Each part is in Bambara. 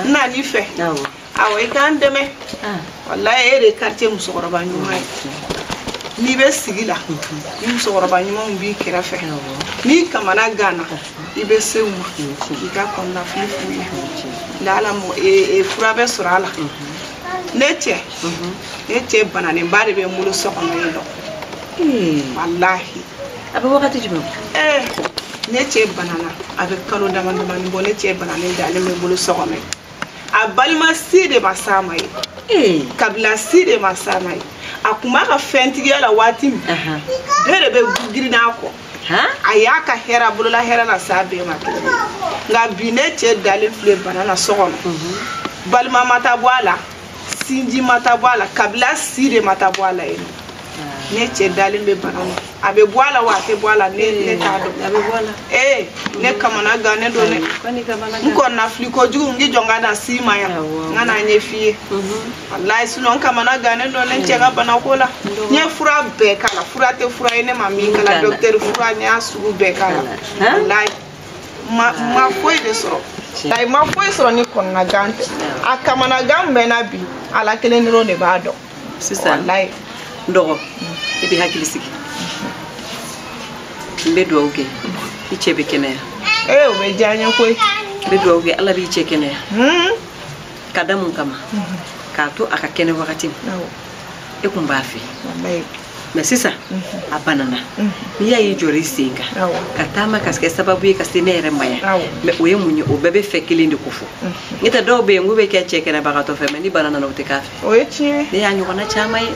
Nani fɛ awɔ i k'an dɛmɛ walayi e de ye quartier musokɔrɔba ɲuman ye n'i bɛ sigi la ni musokɔrɔba ɲumanw b'i kɛrɛfɛ n'i kamana ganna i bɛ se u ma i ka kɔnɔnafili f'u ye lala fura bɛ sɔrɔ a la ne cɛ bananenba de bɛ n bolo so kɔnɔ yen nɔ walahi a bɛ wagati jumɛn ne cɛ banana a bɛ kalo dama damani bɔ ne cɛ bananen dalen bɛ n bolo so kɔnɔ a balima si de ma s'a ma ye kabila si de ma s'a ma ye a kun b'a ka fɛntigiya la waati min bɛɛ de bɛ girin a kɔ a y'a ka hɛrɛ a bolola hɛrɛ la s'a bɛɛ ma kelen nka bi ne cɛ dalen filɛ bana na so kɔnɔ balima ma taa bɔ a la sinji ma taa bɔ a la kabila si de ma taa bɔ a la yen ne cɛ dalen bɛ bana na a bɛ bɔ a la wa a tɛ bɔ a la ne t'a dɔn a bɛ bɔ a la ne kamana gannen don ne n kɔnɔna fili kojugu n k'i jɔ n ka na s'i ma yan n ka na ɲɛ f'i ye walayi sinɔn n kamana gannen don ne cɛ ka banako la n ye fura bɛɛ k'a la fura tɛ fura ye ne ma min k'a la dɔkitɛri fura n y'a sugu bɛɛ k'a la walayi ma foyi de sɔrɔ ayi ma foyi sɔrɔ ni kɔnɔna gan tɛ a kamana gan bɛ na bi Ala kelen dɔrɔn de b'a dɔn sisan walayi n dɔgɔ i bɛ hakili sigi n bɛ dugawu kɛ i cɛ bɛ kɛnɛya o bɛ diya n ye koyi n bɛ dugawu kɛ Ala b'i cɛ kɛnɛya ka da mun kama k'a to a ka kɛnɛ wagati min e kun b'a fɛ mɛ sisan a banana n'i y'a ye jɔr'i sen kan ka taama ka kɛ sababu ye ka se ne yɛrɛ ma yan mɛ o ye mun ye o bɛɛ bɛ fɛ kelen de ko fɔ n'o tɛ dɔw bɛ yen k'u bɛ kɛ cɛ kɛnɛbagatɔ fɛ mɛ ni bana nana o tɛ k'a fɛ o ye tiɲɛ ne y'a ɲɔgɔnna caman ye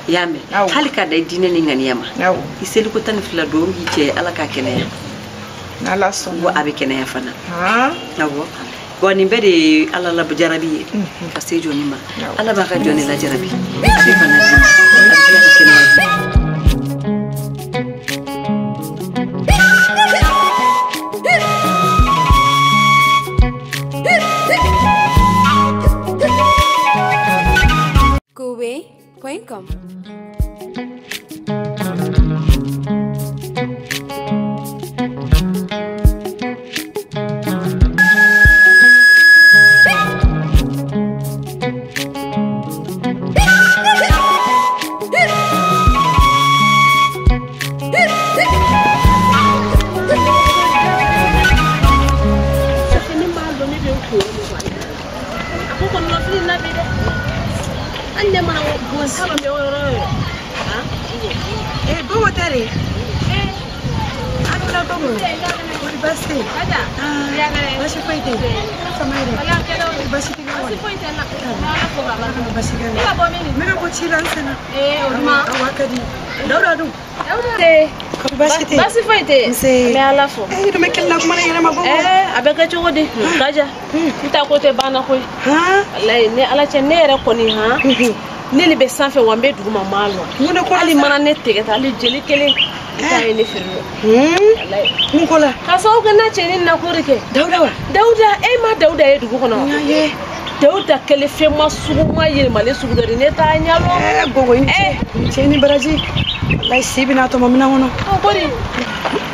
i y'a mɛn hali k'a da i diinɛ ni ŋaniya ma i seliko 12 dugawu k'i cɛ ye Ala k'a kɛnɛya n'Ala sɔnna wa a bɛ kɛnɛya fana awɔ wa nin bɛɛ de ye Ala la jarabi ye ka se jɔnni ma Ala b'a ka jɔnni lajarabi a bɛ bana d'i ma a bɛ tila ka kɛnɛya d'i ma. Kowe.com Basi foyi tɛ n bɛ Ala fo. E dun bɛ kelen na kuma na yɛrɛ ma bɔ. A bɛ kɛ cogo di Kaja n ta ko tɛ banna koyi. Walayi ni Ala cɛ ne yɛrɛ kɔni han ne de bɛ sanfɛ wa n bɛ duguma maa lɔn. Hali mana ne tɛgɛ ta hali jeli kelen. I ta ye ne feere. Mun ko la? K'a sababu kɛ n'a cɛ ne na ko de kɛ. Dawuda wa? Dawuda, e ma Dawuda ye dugu kɔnɔ. N y'a ye. Dawuda kɛlen fɛn ma sugu ma yɛlɛmalen sugu dɔ de ne t'a ɲɛ lɔn. Gogo i ni ce. I ni ce ni baraji. Walayi si bɛna tɔmɔ minɛn kɔnɔ. Ɔ ko di?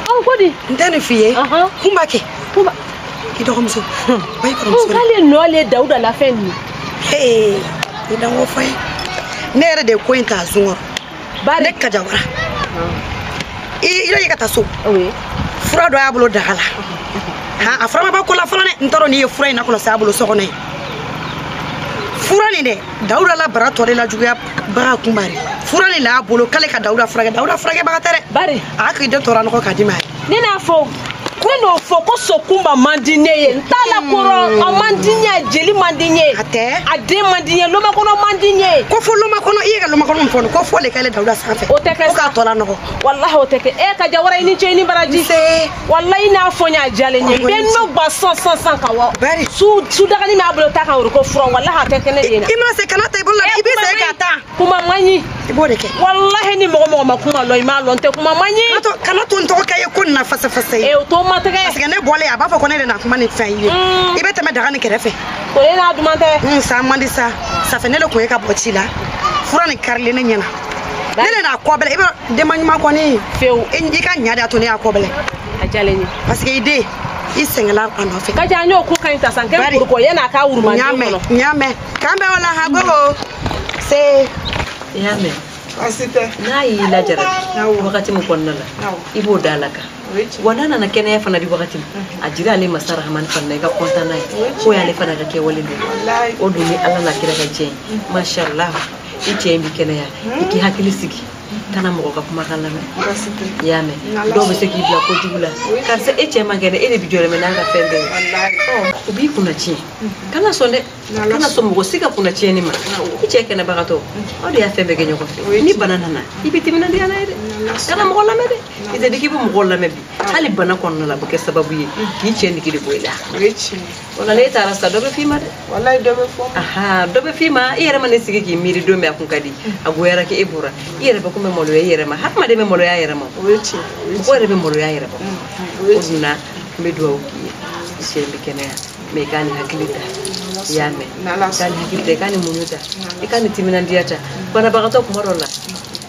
Ɔ ko di? N tɛ nin f'i ye. Kun b'a kɛ. Kunba. I dɔgɔmuso. Ba i kɔrɔmuso. K'ale nɔ le Dawuda la fɛn nin ye. I danko fɔ ye. Ne yɛrɛ de ye ko in ta zun kɔrɔ. Bari. Ne kajawara. I yɛrɛ ka taa so. Oui. Fura dɔ y'a bolo daga la. Han, a fura ma ban ko la fɔlɔ dɛ. N t'a dɔn n'i ye fura in lakɔlɔsi a bolo so kɔnɔ yen. Fura nin dɛ, Dawuda la bara tɔ de la juguya baga kunba de. Fura nin la y'a bolo k'ale ka Dawuda furakɛ. Dawuda furakɛbaga tɛ dɛ. Bari. A k'i den tɔɔrɔ nɔgɔ k'a d'i ma. Ne n'a fɔ. Ne n'o fɔ ko Sokunba man di ne ye. N t'a la kɔrɔ, a man di n ye, a jeli man di n ye. A tɛ. A den man di n ye, lomakɔnɔ man di n ye. Ko fo lomakɔnɔ, i ye ka lomakɔnɔ min fɔ nin, ko fo le k'ale Dawuda sanfɛ. O tɛ kɛ sa. Ko k'a tɔ la nɔgɔ. Walahi o tɛ kɛ. E ka Jawara i ni ce i ni baraji. Nse. Walahi n'a fɔ n ye a diyalen n ye. N bɛ n'o ba san san san ka wa. Bari. Su sudagani min b'a bolo ta kan o ko fura walahi a tɛ kɛ ne de ye na. I mana se kana ta i bolo la, i bɛ segin k'a ta. Kuma man ɲi. I b'o de kɛ. Walahi ni mɔgɔ mɔgɔ ma kuma lɔn i m'a lɔn n tɛ kuma man ɲi. Kana to n tɔgɔ kɛ ye ko nin na fasafasa ye. E o to ma tɛgɛ. Parce que ne bɔlen a b'a fɔ ko ne de na kuma ni fɛn ye. I bɛ tɛmɛ daga nin kɛrɛfɛ. Ko ne n'a duman tɛ. Sa man di sa. Safɛ ne de kun ye ka bɔ ci la. Fura nin karilen ne ɲɛna. Ne de n'a kɔ bɛlɛ i b'a denba ɲuman kɔni. Fewu. I ka ɲa de y'a to ne y'a kɔ bɛlɛ. A diyalen n ye. Parce que i den i sɛgɛnla a nɔfɛ. Kaja n y'o ko ka ɲi ta san kɛ kurukɔ yan'a ka wurumanden kɔnɔ. N y'a mɛn. K'an bɛn o la ha gogo. Se. I y'a mɛn. Baasi tɛ. N'a y'i lajarabi wagati min kɔnɔna la i b'o da la kan. Wa n'a nana kɛnɛya fana di wagati min a jira ale masa Rahamani fana na i ka kɔntan n'a ye k'o y'ale fana ka kɛwale dɔ ye. O dun ni Ala n'a kira ka jɛ ye mashallah i cɛ in bi kɛnɛya i k'i hakili sigi kana mɔgɔ ka kumakan lamɛn. I y'a mɛn dɔw bɛ se k'i bila kojugu la karisa e cɛ man kɛnɛ e de bi jɔlen bɛ n'a ka fɛn bɛɛ ye. O b'i kunna tiɲɛ kana sɔn dɛ kana sɔn mɔgɔ si ka kunna tiɲɛni ma i cɛ kɛnɛbagatɔ aw de y'a fɛn bɛɛ kɛ ɲɔgɔn fɛ ni bana nana i bɛ timinandiya n'a ye dɛ kana mɔgɔ lamɛn dɛ i tɛ di k'i bɛ mɔgɔw lamɛn bi hali bana kɔnɔna la a bɛ kɛ sababu ye k'i cɛ nege de bɔ i la. O la n'e taara sa dɔ bɛ f'i ma dɛ. Walayi dɔ bɛ fɔ. Dɔ bɛ f'i ma i yɛrɛ ma ne sigi k'i miiri don min a kun ka di a goyara k'e bɔra i yɛrɛ bɛ komi maloya i yɛrɛ ma hadamaden bɛ maloya a yɛrɛ ma. Mɔgɔ yɛrɛ bɛ maloya a yɛrɛ ma. O dun na n bɛ dugawu k'i ye i cɛ bɛ kɛnɛya mɛ i k'a ni hakili ta i y'a mɛn i k'a ni hakili ta i k'a ni muɲu ta i k'a ni timinandiya ta banabagatɔ kuma dɔ la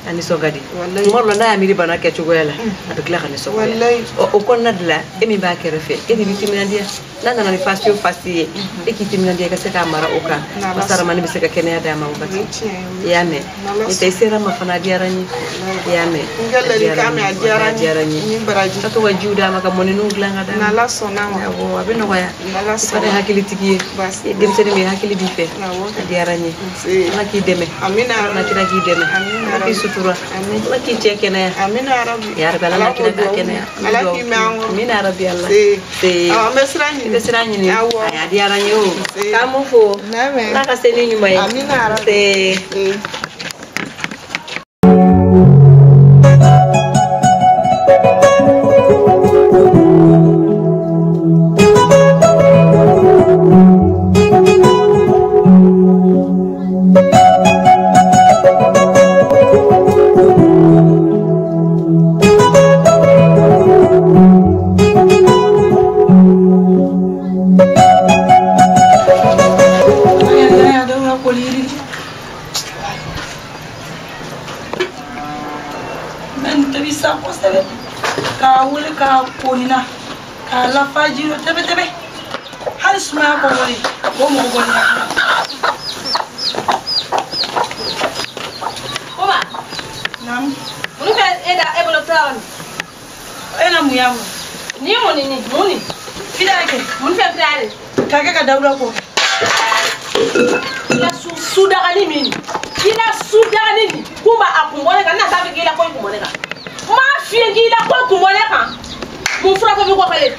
a nisɔn ka di kuma dɔ la n'a y'a miiri bana kɛcogoya la a bɛ tila ka nisɔngoya o kɔnɔna de la e min b'a kɛrɛfɛ e de b'i timinandiya n'a nana ni fasi o fasi ye e k'i timinandiya i ka se k'a mara o kan masa Rahamani bɛ se ka kɛnɛya d'a ma wagati i y'a mɛn n'o tɛ i sera ma fana a diyara n ye i y'a mɛn a diyara n ye ka to ka jiw d'a ma ka mɔnininw dilan ka d'a ma awɔ a bɛ nɔgɔya i fana ye hakilitigi ye i ye denmisɛnnin min ye hakili b'i fɛ a diyara n ye Ala k'i dɛmɛ Ala kira k'i dɛmɛ Ala k'i sutura Ala k'i cɛ kɛnɛya ya rabi Ala n'a kira k'a kɛnɛya amina ya rabi Ala an bɛ sira ɲini i bɛ sira ɲini a diyara n ye o k'an m'u fo Ala ka se ni ɲuman ye se. Fajiro tebe tebe hali sumaya ko wari ko mo ko ni Kuma nam munu ka e da e bolo tawo e na muyamu ni muni ni muni fida ke mun fe fida re kage ka Dawuda ko ila su sudagani min ila sudagani ni kuma akumbone kan na sabi ila ko kumbone kan ma fiye ila ko kumbone kan mun fura ko bi ko kale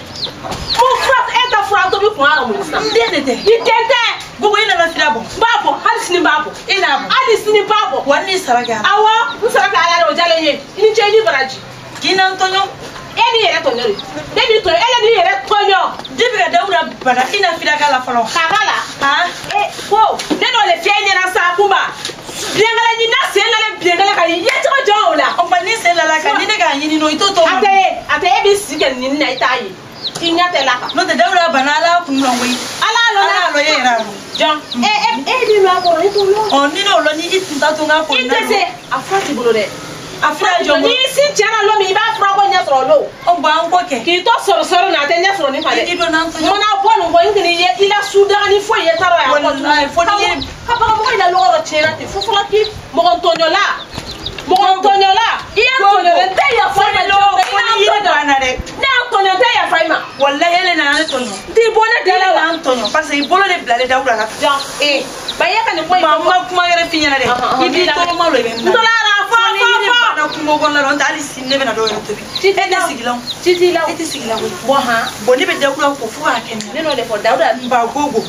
mun fura e ta fura to bi kun ara mun sisan n den de tɛ i den tɛ gogo i nana fira bɔ n b'a bɔ hali sini n b'a bɔ i n'a bɔ hali sini n b'a bɔ wari ni sara kɛ ala awɔ n sara kɛ ala de o jalen ye i ni ce i ni baraji k'i na n tɔɲɔ e n'i yɛrɛ tɔɲɔ de ne b'i tɔɲɔ e de n'i yɛrɛ tɔɲɔ depuis ka Dawuda bana i na fira k'a la fɔlɔ k'a k'a la han e ko ne n'o de fiyɛ ɲɛna sa kunba Biɛnkɛlɛ ɲini n'a sen lalen biɛnkɛlɛ kan i ye cogo jɔn o la. Ɔ ba ni sen lala kan ni ne k'a ɲini nɔ i t'o to. A tɛ ye a tɛ e b'i si kɛ nin na i t'a ye. I ɲɛ tɛ la kan. N'o tɛ Dawuda bana ala kun lɔn koyi. Ala lɔn ala lɔn e yɛrɛ lɔn. Jɔn e e e b'i lɔn a kɔrɔ i t'o lɔn. Ɔ ni ne o lɔn ni i tun t'a to n k'a ko. I tɛ se a fura t'i bolo dɛ. A fura jɔn bolo. N'i si cɛnna lɔ min i b'a fura ko ɲɛ sɔrɔ o. Ɔ bon an k'o kɛ. K'i to sɔrɔ sɔrɔ na a tɛ ɲɛ sɔrɔ nin kan dɛ. I dɔn n'an tɔɲɔ. Mana bɔ nin kɔ n kɔni ye i la sudagani foyi ye taara yan. Walayi fo n'i ye. Ka baganmɔgɔ in la lɔgɔ dɔ tiɲɛna ten fo fɔlɔ k'i mɔgɔ tɔɲɔla. Mɔgɔ tɔɲɔla i ye tɔɲɔ dɛ n tɛ yafa i ma fo ni yiri banna dɛ. Ne y'a tɔɲɔ n tɛ yafa i ma. Walayi ele nana ne tɔɲɔ. N t'i bɔ ne da la wa. Ele nana n tɔɲɔ parce que i bolo de bilalen Dawuda la. Jɔn ee ba e ka nin ko in. Maa ma kuma wɛrɛ f'i ɲɛna dɛ. I b'i tɔɔrɔ lo i bɛ n na. N tɔla la fɔ fɔ fɔ. Ni yiri banna kungo kɔnɔna la n'o tɛ hali sini ne bɛna dɔw yɛrɛ tobi. Ci E tɛ sigi la o. Ci t'i la o. E tɛ sigi la koyi. Bɔn han. Bon ne bɛ Dawuda ko fo k'a kɛnɛya. Ne n'o de fɔ Dawuda. N ba gogo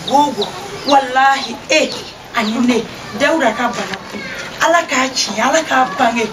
gogo walahi e ani ne Dawuda ka bana kun ala k'a tiɲɛ ala k'a bange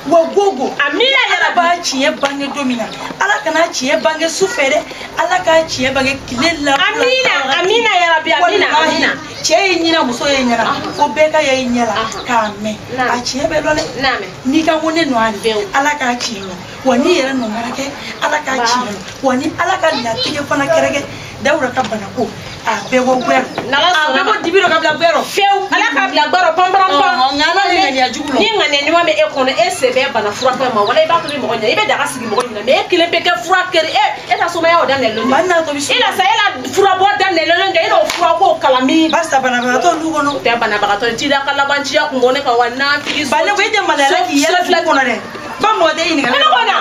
wa gogo amina ala b'a tiɲɛ bange don min na ala kana tiɲɛ bange su fɛ dɛ ala k'a tiɲɛ bange tile la. Amina amina yarabi amina amina. Cɛ ye ɲina muso ye ɲɛna ko bɛɛ ka ye ɲɛ la k'a mɛn a tiɲɛ bɛ lɔn dɛ n'i ka ko ne nɔ a ala k'a tiɲɛ lɔ wa n'i yɛrɛ nɔ mara kɛ ala k'a tiɲɛ lɔ wa ni ala ka latigɛ fana kɛrɛ kɛ Dawuda ka bana ko a bɛɛ bɔ gbɛrɔ a bɛɛ bɔ dibi dɔ ka bila gbɛrɔ fewu ala k'a bila gbɛrɔ pɔnpɔnpɔn nka ala ye ŋaniya jugu lɔ ni ŋaniya ɲuman bɛ e kɔnɔ e sɛbɛ bana furakɛ ma wala i b'a tobi mɔgɔ ɲɛna i bɛ daga sigi mɔgɔ ɲɛna mɛ e kelen bɛ kɛ fura kɛri e ta sumaya o daminɛ lon ba n'a tobi e la sa e la furabɔ daminɛ lon kɛ e n'o furako kalan min barisa banabagatɔ du kɔnɔ o tɛ banabagatɔ ci da ka laban ciya kun bɔ ne kan wa nafigi ba ne ko e tɛ maloya la k'i yɛlɛ dugu kɔnɔ dɛ ba mɔgɔ tɛ ɲininka ne kɔnɔ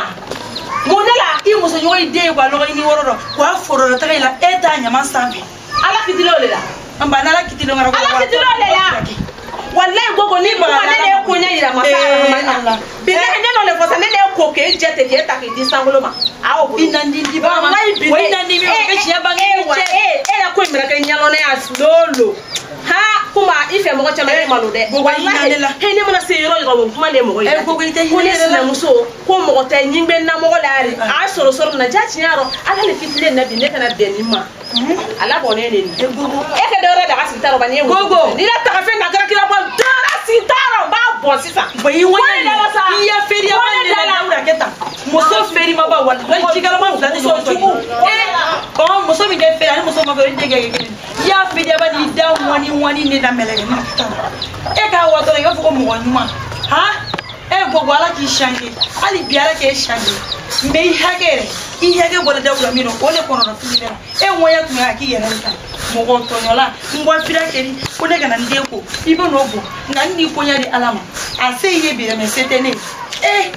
mun de la i musoɲɔgɔn i den ye k'a lɔgɔ ɲini wɔrɔ dɔ k'a foro taga i la e t'a ɲama sanfɛ ala kitili o de la n ba n'ala kitili o ala kitili o de la walayi gogo ni kuma ne de ye ko ɲɛ yira masa arahamani na bilahi ne n'o de fɔ sa ne de ye ko k'e jɛ ten k'e ta k'i di sankolo ma a y'o bolo i nandi di ba ma walayi wa i nandi mi o kɛ tiɲɛ bange e wa e e la ko in bɛna kɛ ɲalɔnɛ ya lolo ha kuma i fɛ mɔgɔ caman e malo dɛ walayi he ne mana se yɔrɔ yɔrɔ o kuma de ye mɔgɔ ye gogo i tɛ ko ne hinɛ yɛrɛ la sinamuso ko mɔgɔ tɛ ɲin bɛ namɔgɔ la yɛrɛ a sɔrɔ sɔrɔ na ja tiɲɛ yɔrɔ ala le fitilen na bi ne kana bɛn nin ma ala bɔnnen de nin e ka dɔwɛrɛ daga sigi ta rɔ ba n'i ye Gogo. n'i la tagafɛn na kɛra kira bɔ dɔwɛrɛ sigi ta rɔ n b'a bɔn sisan Ba i Bɔ ne da la sa i ya feere Bɔ ne da la Dawuda kɛ tan muso feere ma ba walayi jikalama fila tɛ ɲɔgɔn sɔrɔ ɔ muso min kɛ feere ani muso ma feere o den kɛ kelen i y'a feere ba n'i da ŋɔni ŋɔni ne la mɛlɛkɛ ne tan e k'a watɔ i b'a fɔ ko mɔgɔ ɲuman han e gogo ala k'i change hali bi ala k'e change mɛ i hakɛ yɛrɛ i hakɛ bɔra Dawuda min na o de kɔnɔna fili la e ŋɔɲɛ tun y'a k'i yɛrɛ de ta mɔgɔ tɔɲɔla n bɔ fira kɛri ko ne kana n den ko i bɛ n'o bɔ nka n ni koɲɛ di ala ma a se ye bi dɛ mɛ se tɛ ne ye e.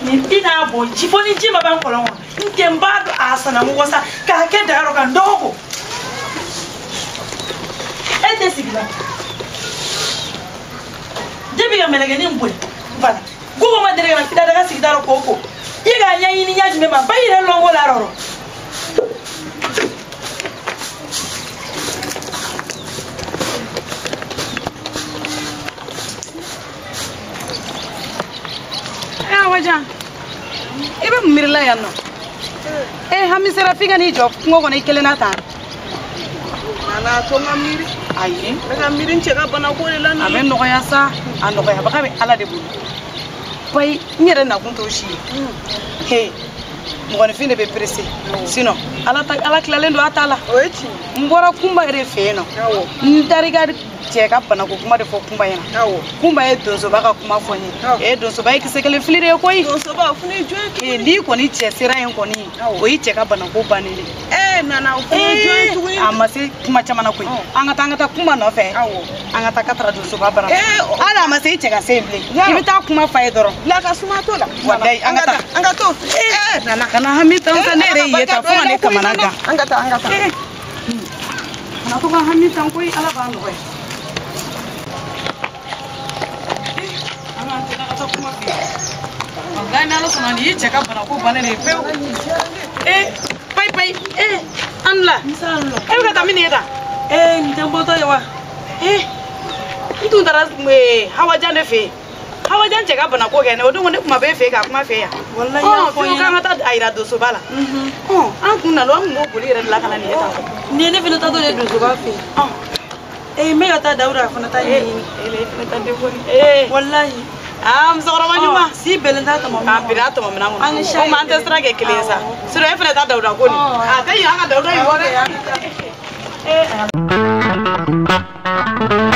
Nin i n'a bɔ ji fo ni ji ma ban kɔlɔn kɔnɔ n tɛ n b'a dɔn a sanamɔgɔ sa k'a kɛ daga rɔ ka n dɔgɔ ko e tɛ sigi la depi ka mɛlɛkɛnin boli bana gogo ma deli ka na fila daga sigida rɔ k'o ko i k'a ɲɛɲini ɲɛ jumɛn ma ba yɛrɛ lɔnko la rɔ. Wajan, i bɛ mun miiri la yan nɔ? E hami sera f'i ka n'i jɔ kungo kɔnɔ i kelen na tan. Nana to n ka miiri. Ayi. N bɛ ka miiri n cɛ ka banako de la. A bɛ nɔgɔya sa, a nɔgɔyabaga bɛ ala de bolo. Bayi n yɛrɛ nakun t'o si ye. He, mɔgɔninfin de bɛ pressé. Sinon ala ta ala tilalen don a ta la. O ye tiɲɛ. N bɔra Kunba yɛrɛ fɛ yen nɔ. Awɔ. N taara i ka cɛ ka banako kuma de fɔ Kunba ɲɛna. Awɔ. Kunba ye donsoba ka kuma fɔ n ye. Ee donsoba ye kisɛ kelen fili de ye koyi. Donsoba o fana ye jɔn ye tuguni. N'i kɔni cɛ sera yen kɔni o y'i cɛ ka banako bannen de. Ee Nana o fana ye jɔn ye tuguni. A ma se kuma caman na koyi. An ka taa Kunba nɔfɛ. Awɔ. An ka taa ka taara donsoba bara. Hali a ma se i cɛ ka se yen bilen. I bɛ taa kuma f'a ye dɔrɔn. Bila ka suma t'o la. Walayi an ka taa. An ka to. Ee Nana. Kana hami tan sa ne yɛrɛ y'i ye tan fo ka ne kamana gan. An ka taa an ka taa. Kana to ka hami tan koyi ala b'a nɔgɔya. Wallahi n'ala sɔnna nin y'i cɛ ka banako bannen de ye pewu. Ee payi payi ee an la e bɛ ka taa min ye tan. Ee nin tɛ n bɔtɔ ye wa. Ee n tun taara Hawajan de fɛ yen. Hawajan cɛ ka banako kɛ ne o don ko ne kuma b'e fɛ yen ka kuma fɛ yan. Walayi y'a fɔ n ɲɛna. K'an ka taa a yira donsoba la. An kun nana an kun b'o boli yɛrɛ de la ka na nin ye tan. Nin ye ne fana taatɔ de ye donsoba fɛ yen. Ee n bɛ ka taa Dawuda fana ta ɲɛɲini. Ee fana ta den kɔni. Walayi. Aa musokɔrɔba ɲuman. Si bɛlen t'a tɔmɔ minɛn kɔnɔ. A bɛn'a tɔmɔ minɛn kɔnɔ. Komi an tɛ sira kɛ kelen ye sa. Sinon e fana ta Dawuda ko nin. A tɛ ɲinɛ an ka Dawuda in kɔ dɛ.